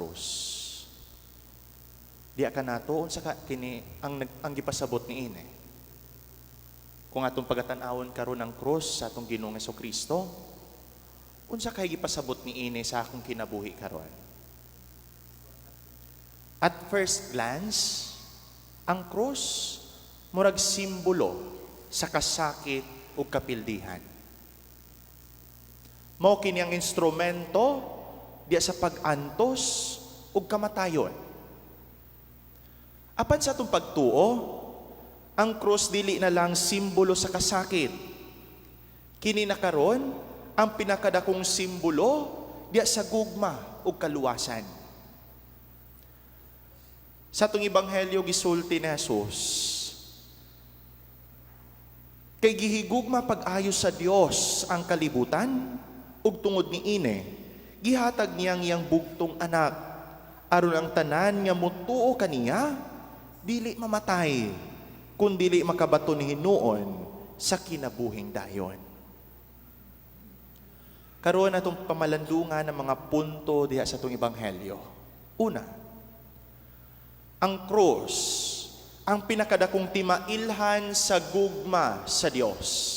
krus. Diha kanato, unsa ka kini ang gipasabot ni ini? Kung atong pagatan-awon karon ang krus sa atong Ginoong Kristo, unsa kay gipasabot ni ini sa akong kinabuhi karon? At first glance, ang krus murag simbolo sa kasakit ug kapildihan. Mao kini ang instrumento diya sa pag-antos ug kamatayon. Apan sa atong pagtuo, ang krus dili na lang simbolo sa kasakit. Kini na karon ang pinakadakong simbolo diya sa gugma ug kaluwasan. Sa atong ebanghelyo, gisulti ni Jesus, "Kay gihigugma pag-ayo sa Dios ang kalibutan ug tungod ni ini gihatag niya ang iyang bugtong anak, aron ang tanan nga mutuo kaniya dili mamatay kun dili makabaton hinuon sa kinabuhing dayon." Karon, atong pamalandungan ang mga punto diha sa atong ebanghelyo. Una, ang krus ang pinakadakong timailhan sa gugma sa Dios.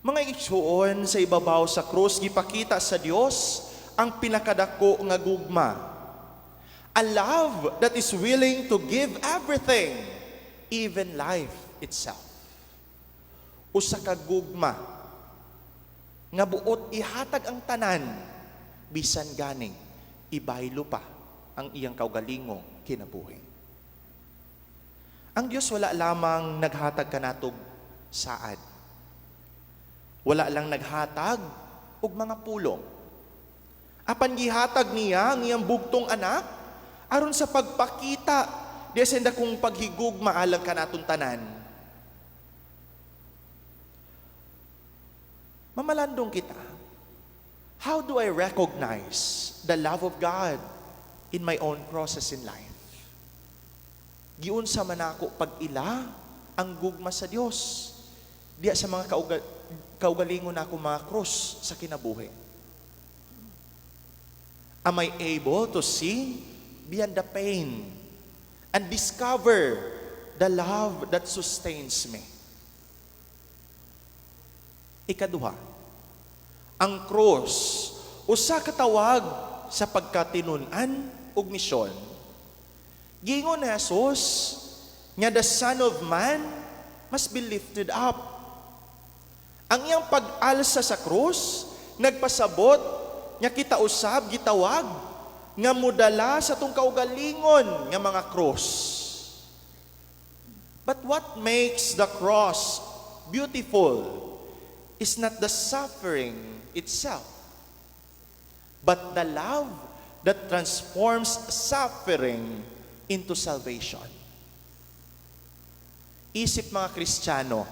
Mga igsuon, sa ibabaw sa krus gipakita sa Dios ang pinakadako nga gugma. A love that is willing to give everything, even life itself. Usa ka gugma nga buot ihatag ang tanan, bisan gani ibaylo pa ang iyang kaugalingong kinabuhi. Ang Dios wala lamang naghatag kanatog saad. Wala lang naghatag og mga pulong. Apan gihatag niya ang iyang bugtong anak aron sa pagpakita diya sa dakong paghigugma alang kanatong tanan. Mamalandong kita. How do I recognize the love of God in my own process in life? Giunsa man ako pag-ila ang gugma sa Dios diya sa mga kaugalingon nako mga krus sa kinabuhi? Am I able to see beyond the pain and discover the love that sustains me? Ikaduha, ang krus usa ka tawag sa pagkatinun-an ug misyon. Giingon ni Jesus nga the Son of Man must be lifted up. Ang iyang pag-alsa sa krus nagpasabot nga kita usab gitawag nga mudala sa atong kaugalingon nga mga krus. But what makes the cross beautiful is not the suffering itself, but the love that transforms suffering into salvation. Isip mga Kristiyano,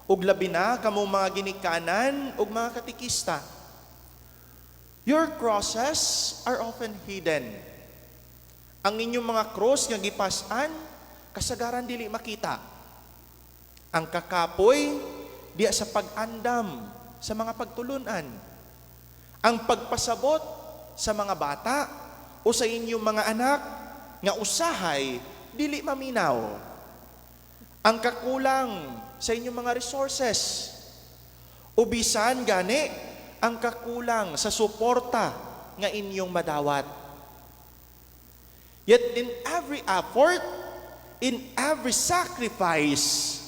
ug labi na kamong mga ginikanan ug mga katekista, your crosses are often hidden. Ang inyong mga cross nga gipas-an, kasagaran dili makita. Ang kakapoy diya sa pag-andam sa mga pagtulunan. Ang pagpasabot sa mga bata o sa inyong mga anak nga usahay dili maminaw. Ang kakulang sa inyong mga resources. O bisan gani ang kakulang sa suporta nga inyong madawat. Yet in every effort, in every sacrifice,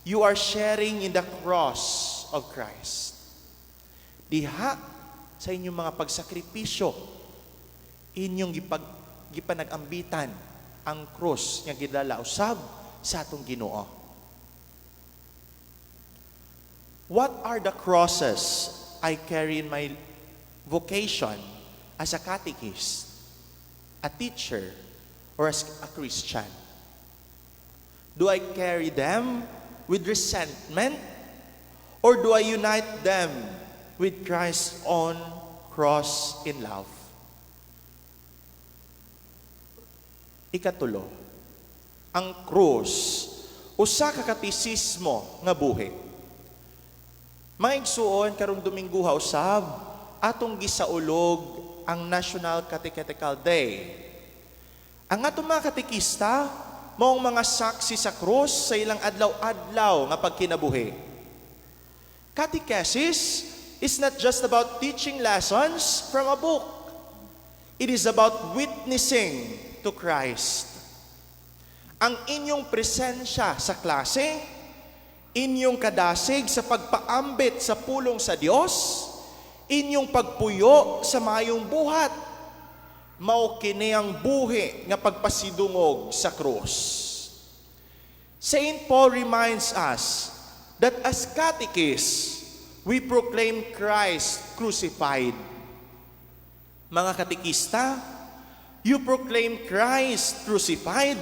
you are sharing in the cross of Christ. Diha sa inyong mga pagsakripisyo, inyong gipanag-ambitan ang krus nga gidala usab sa atong Ginoo. What are the crosses I carry in my vocation as a catechist, a teacher, or as a Christian? Do I carry them with resentment, or do I unite them with Christ's own cross in love? Ikatulo, ang krus usa ka katisismo nga buhi. Mga igsuon, karong Domingo usab atong gisaulog ang National Catechetical Day. Ang atong mga katekista, maong mga saksi sa krus sa ilang adlaw-adlaw nga pagkinabuhi. Catechesis is not just about teaching lessons from a book. It is about witnessing to Christ. Ang inyong presensya sa klase, inyong kadasig sa pagpaambit sa pulong sa Dios, inyong pagpuyo sa maayong buhat, mao kini ang buhi nga pagpasidungog sa krus. Saint Paul reminds us that as catechists, we proclaim Christ crucified. Mga katekista, you proclaim Christ crucified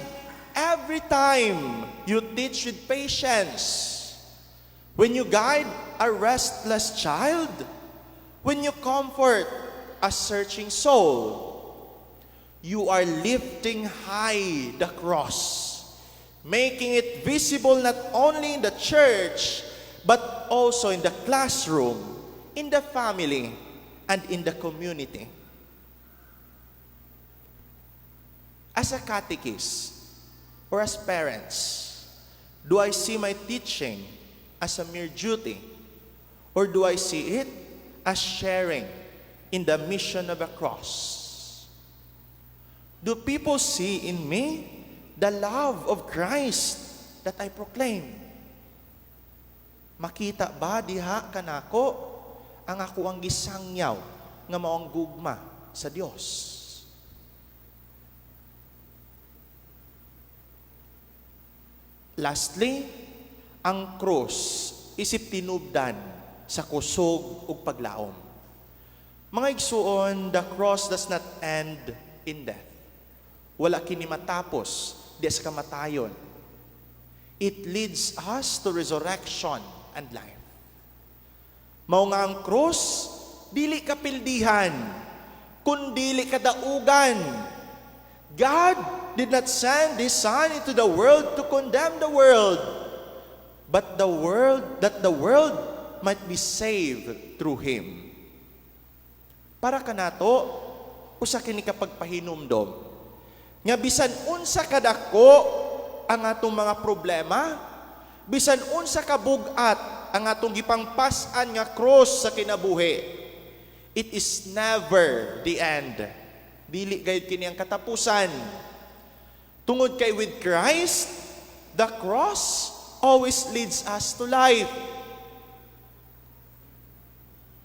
every time you teach with patience. When you guide a restless child, when you comfort a searching soul, you are lifting high the cross, making it visible not only in the church, but also in the classroom, in the family, and in the community. As a catechist or as parents, do I see my teaching as a mere duty, or do I see it as sharing in the mission of the cross? Do people see in me the love of Christ that I proclaim? Makita ba diha kanako ang akoang gisangyaw nga mao ang gugma sa Dios? Lastly, ang krus isip tinubdan sa kusog ug paglaom. Mga igsuon, the cross does not end in death. Wala kini matapos di sa kamatayon. It leads us to resurrection and life. Mao nga ang krus, dili kapildihan, kundili kadaugan. God did not send His Son into the world to condemn the world, but the world that the world might be saved through Him. Para kanato, usa kini ka pagpahinumdom nga bisan unsa kadako ang atong mga problema, bisan unsa ka bug-at ang atong gipangpas-an nga krus sa kinabuhi, it is never the end. Dili gayud kini ang katapusan. Tungod kay with Christ, the cross always leads us to life.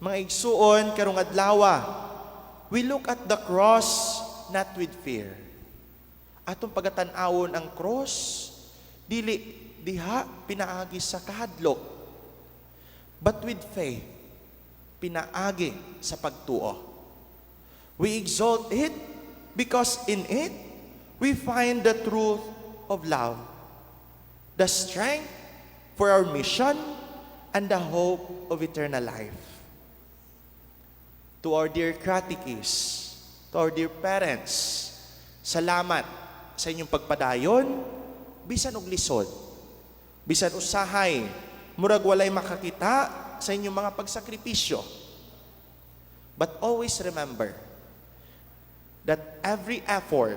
Mga igsuon, karong adlawa, we look at the cross not with fear. Atong pagatan-awon ang cross, dili diha pinaagi sa kahadlok, but with faith, pinaagi sa pagtuo. We exalt it because in it, we find the truth of love, the strength for our mission, and the hope of eternal life. To our dear catechists, to our dear parents, salamat sa inyong pagpadayon, bisan og lisod, bisan usahay, murag walay makakita sa inyong mga pagsakripisyo. But always remember that every effort,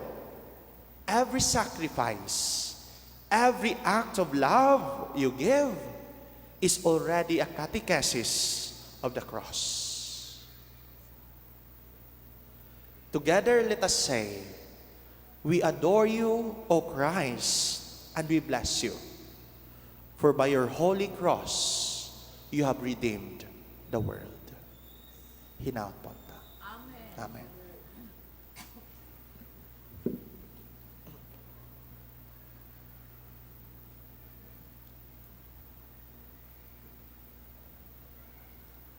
every sacrifice, every act of love you give is already a catechesis of the cross. Together, let us say, "We adore you, O Christ, and we bless you. For by your holy cross, you have redeemed the world." Hinaot po ta. Amen. Amen.